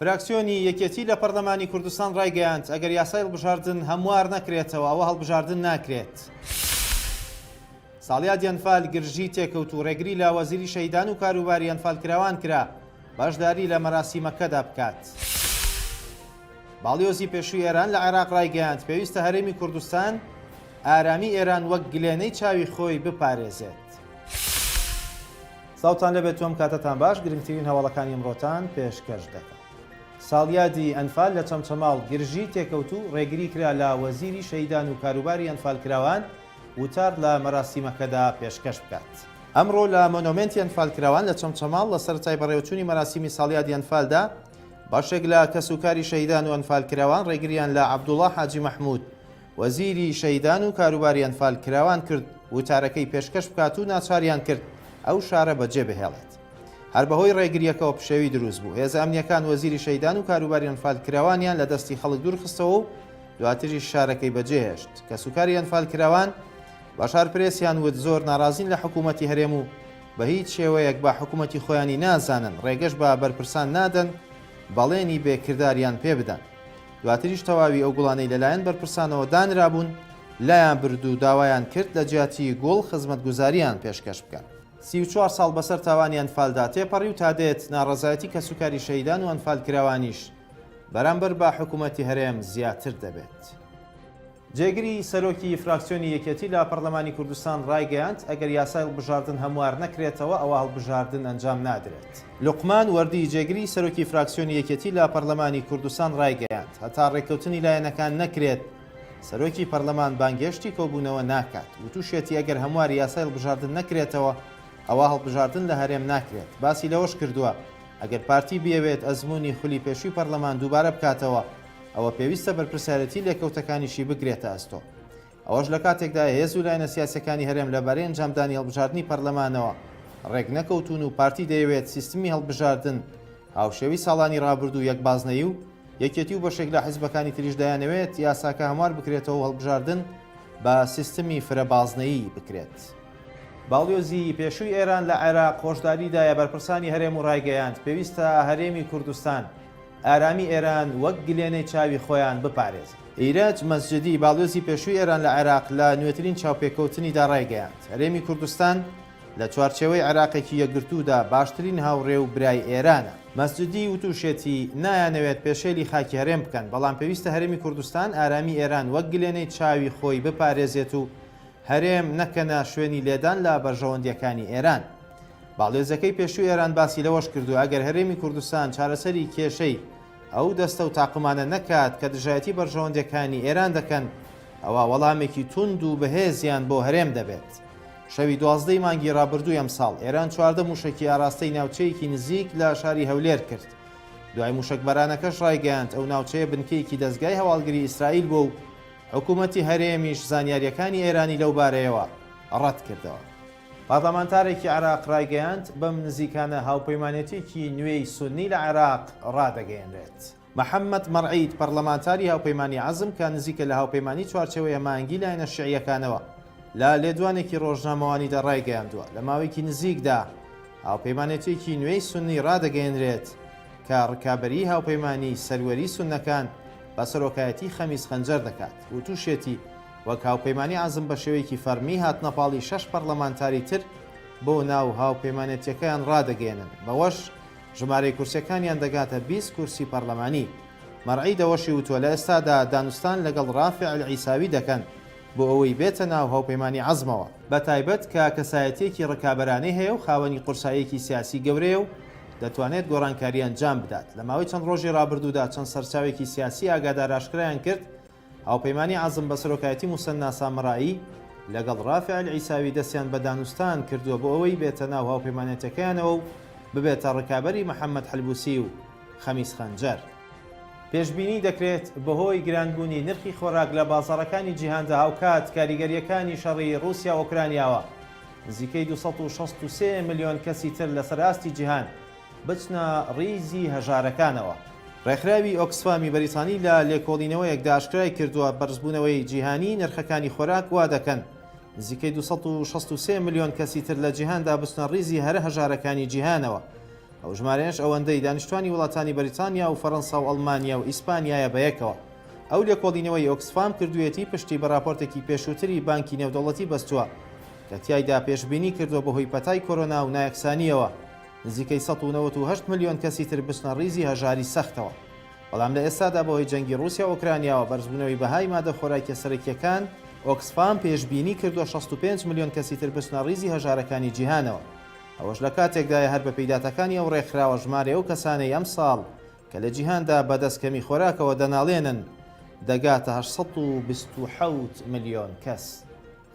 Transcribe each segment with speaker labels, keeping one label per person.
Speaker 1: فراکسیۆنی یەکێتی لە پەرلەمانی کوردستان ڕایگەیاند، ئەگەر یاسای هەڵبژاردن هەموار نەکرێتەوە ئەوە هەڵبژاردن ناکرێت. ساڵیادی ئەنفال گرژی تێکەوت و ڕێگری لە وەزیری شەهیدان و کاروباری ئەنفالکراوان کرا بەشداری لە مەراسیمەکەدا بکات. باڵیۆزی پێشووی ئێران لە عێراق ڕایگەیاند، پێویستە هەرێمی کوردستان ئارامی ئێران وەک گلێنەی چاوی خۆی بپارێزێت. سڵاوتان لێبێت و ئەم کاتەتان باش، گرنگترین هەواڵەکانی ئەمڕۆتان پێشکەش دەکەم. ساڵیادی ئەنفال لە چەمچەماڵ گرژی تێکەوت و ڕێگری کرا لە وەزیری شەهیدان و کاروباری ئەنفالکراوان وتار لە مەراسیمەکەدا پێشکەش بکات. ئەمڕۆ لە مۆنۆمێنتی ئەنفالکراوان لە چەمچەماڵ لە سەرەتای بەڕێوەچوونی مەراسیمی ساڵیادی ئەنفالدا بەشێک لە کەسوکاری شەهیدان و ئەنفالکراوان ڕێگریان لە عەبدوڵا حاجی مەحمود وەزیری شەهیدان و کاروباری ئەنفالکراوان کرد وتارەکەی پێشکەش بکات و ناچاریان کرد ئەو شارە بەجێ بهێڵێت. هەر بەهۆی ڕێگرییەکەوە پشێوی دروست بوو. هێزە ئەمنییەکان وەزیری شەهیدان و کاروباری ئەنفالکراوانیان لە دەستی خەڵک دوورخستەوە و دواتریش شارەکەی بەجێهێشت. کەسوکاری ئەنفالکراوان بە شارپرێسیان وت زۆر ناڕازین لە حکوومەتی هەرێم و بە هیچ شێوەیەک بە حکوومەتی خۆیانی نازانن، ڕێگەش بە بەرپرسان نادەن بەڵێنی بێ کرداریان پێ بدەن. دواتریش تەواوی ئەو گوڵانەی لەلایەن بەرپرسانەوە دانرابوون لایان برد و داوایان کرد لە جیاتی گوڵ خزمەتگوزارییان پێشکەش بکەن. 34 ساڵ بەسەر تاوانی ئەنفالدا تێپەڕی و تادێت ناڕەزایەتی کەسوکاری شەهیدان و ئەنفالکراوانیش بەرامبەر بە حکومەتی هەرێم زیاتر دەبێت. جێگری سەرۆکی فراکسیۆنی یەکێتی لە پەرلەمانی کوردستان ڕایگەیاند، ئەگەر یاسای هەڵبژاردن هەموار نەکرێتەوە ئەوا هەڵبژاردن ئەنجام نادرێت. لوقمان وەردی جێگری سەرۆکی فراکسیۆنی یەکێتی لە پەرلەمانی کوردستان ڕایگەیاند، هەتا ڕێککەوتنی لایەنەکان نەکرێت سەرۆکی پەرلەمان بانگهێشتی کۆبوونەوە ناکات، وتوشیەتی ئەگەر هەمواری یاسای هەڵبژاردن نەکرێتەوە ئەوا هەڵبژاردن لە هەرێم ناکرێت. باسی لەوەشکردووە، ئەگەر پارتی بیەوێت ئەزموونی خولی پێشووی پەرلەمان دووبارە بکاتەوە ئەوە پێویستە بەرپرسیارێتی لێکەوتەکانیشی بگرێتە ئەستۆ. ئەوەش لە کاتێکدایە هێز و لایەنە سیاسیەکانی هەرێم لەبارەی ئەنجامدانی هەڵبژاردنی پەرلەمانەوە ڕێکنەکەوتوون و پارتی دەیەوێت سیستمی هەڵبژاردن هاوشێوەی ساڵانی ڕابردوو یەک بازنەیی و یەکێتی و بەشێک لە حیزبەکانی تریش دەیانەوێت یاساکە هەموار بکرێتەوە و هەڵبژاردن بە سیستمی فرە بازنەیی بکرێت. باڵیۆزی پێشووی ئێران لە عێراق هۆشداری دایە بەرپرسانی هەرێم و ڕایگەیاند، پێویستە هەرێمی کوردستان ئارامی ئێران وەک گلێنەی چاوی خۆیان بپارێزن. ئیرەج مەسجدی، باڵیۆزی پێشووی ئێران لە عێراق لە نوێترین چاوپێکەوتنیدا ڕایگەیاند، هەرێمی کوردستان لە چوارچێوەی عێراقێکی یەکگرتوودا باشترین هاوڕێ و برای ئێرانە. مەسجدی وتوشێتی، نایانەوێت پێشێلی خاکی هەرێم بکەن، بەڵام پێویستە هەرێمی کوردستان ئارامی ئێران وەک گلێنەی چاوی خۆی بپارێزێت و هەرێم نەکەنە شوێنی لێدان لە بەرژەوەندییەکانی ئێران. باڵیۆزەکەی پێشووی ئێران باسی لەوەش کردووە، ئەگەر هەرێمی کوردستان چارەسەری کێشەی ئەو دەستە و تاقمانە نەکات کە دژایەتی بەرژەوەندییەکانی ئێران دەکەن، ئەوا وەڵامێکی توند و بەهێزیان بۆ هەرێم دەبێت. شەوی 12 ی مانگی ڕابردووی ئەمساڵ، ئێران 14 مووشەکی ئاراستەی ناوچەیەکی نزیک لە شاری هەولێر کرد. دوای مووشەکبارانەکەش ڕایگەیاند، ئەو ناوچەیە بنکەیەکی دەزگای هەواڵگری ئیسرائیل بووە و حکوومەتی هەرێمیش زانیارییەکانی ئێرانی لەو بارەیەوە ڕەتکردەوە. پارلەمانتارێکی عێراق رایگەیاند، بەم نزیکانە هاوپەیمانێتییەکی نوێی سوننی لە عێراق رادەگەیەنرێت. محەممەد مەرعید، پەرلەمانتاری هاوپەیمانی عەزم کە نزیکە لە هاوپەیمانی چوارچێوەی هەماهەنگی لایەنە شیعییەکانەوە، لە لێدوانێکی رۆژنامەوانیدا رایگەیاندووە، لە ماوەیەکی نزیکدا هاوپەیمانێتییەکی نوێی سوننی رادەگەیەنرێت کە رکابەریی هاوپەیمانیی سەروەری سوننەکان بە سەرۆکایەتی خەمیس خەنجەر دەکات، وتوشیەتی، وەک هاوپەیمانی عەزم بە شێوەیەکی فەڕمی هاتنەپاڵی شەش پەڕلەمانتاری تر بۆ ناو هاوپەیمانێتیەکەیان ڕادەگەیەنن، بەوەش ژمارەی کورسیەکانیان دەگاتە 20 کورسی پەڕلەمانی. مەرعی دەوەشی وتوە لە ئێستادا دانوستان لەگەڵ ڕافع العیساوی دەکەن بۆ ئەوەی بێتە ناو هاوپەیمانی عەزمەوە، بەتایبەت کە کەسایەتیەکی ڕکابەرانەی هەیە و خاوەنی قورساییەکی سیاسی گەورەیە و دەتوانێت گۆڕانکاری ئەنجام بدات. لە ماوەی چەند ڕۆژی ڕابردوودا چەند سەرچاوێکی سیاسی ئاگادار ئاشکرایان کرد هاوپەیمانی عەزم بە سەرۆکایەتی موسەننا سامەڕائی لەگەڵ ڕافع ئەلعیساوی دەستیان بە دانوستان کردووە بۆ ئەوەی بێتە ناو هاوپەیمانێتیەکەیانەوە و ببێتە ڕکابەری محەمەد حەلبوسی و خەمیس خەنجەر. پێشبینی دەکرێت بەهۆی گرانبوونی نرخی خۆراک لە بازاڕەکانی جیهاندا هاوکات کاریگەرییەکانی شەڕی ڕووسیا و ئۆکرانیاوە نزیکەی 263 ملیۆن کەسی تر لەسەر ئاستی جیهان بچنە ڕیزی هەژارەکانەوە. ڕێکخراوی ئۆکسفامی بەریتانی لە لێکۆڵینەوەیەکدا ئاشکرای کردووە، بەرزبوونەوەی جیهانیی نرخەکانی خۆراک وا دەکەن نزیکەی 263 ملیۆن کەسی تر لە جیهاندا بچنە ڕیزی هەرە هەژارەکانی جیهانەوە. ئەو ژمارەیەش ئەوەندەی دانیشتوانی وڵاتانی بەریتانیا و فەرەنسا و ئەڵمانیا و ئیسپانیایە بەیەکەوە. ئەو لێکۆڵینەوەی ئۆکسفام کردوویەتی پشتی بە راپۆرتێکی پێشووتری بانکی نێودەوڵەتی بەستووە کە تیایدا پێشبینی کردووە بەهۆی پەتای کۆرۆنا و نایەکسانییەوە نزیکەی 198 ملیۆن کەسی تر بچنە ریزی هەژاری سەختەوە. بەڵام لە ئێستادا بەهۆی جەنگی ڕووسیا و ئۆکرانیاوە بەرزبوونەوەی بەهای مادە خۆراکیە سەرەکیەکان، ئۆکسفام پێشبینی کردووە 65 ملیۆن کەسی تر بچنە ڕیزی هەژارەکانی جیهانەوە. ئەوەش لە کاتێکدایە هەر بەپێی داتاکانی ئەو ڕێکخراوە ژمارەی ئەو کەسانەی ئەمساڵ کە لە جیهاندا بەدەست کەمی خۆراکەوە دەناڵێنن دەگاتە 827 ملیۆن کەس.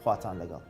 Speaker 1: خواتان لەگەڵ.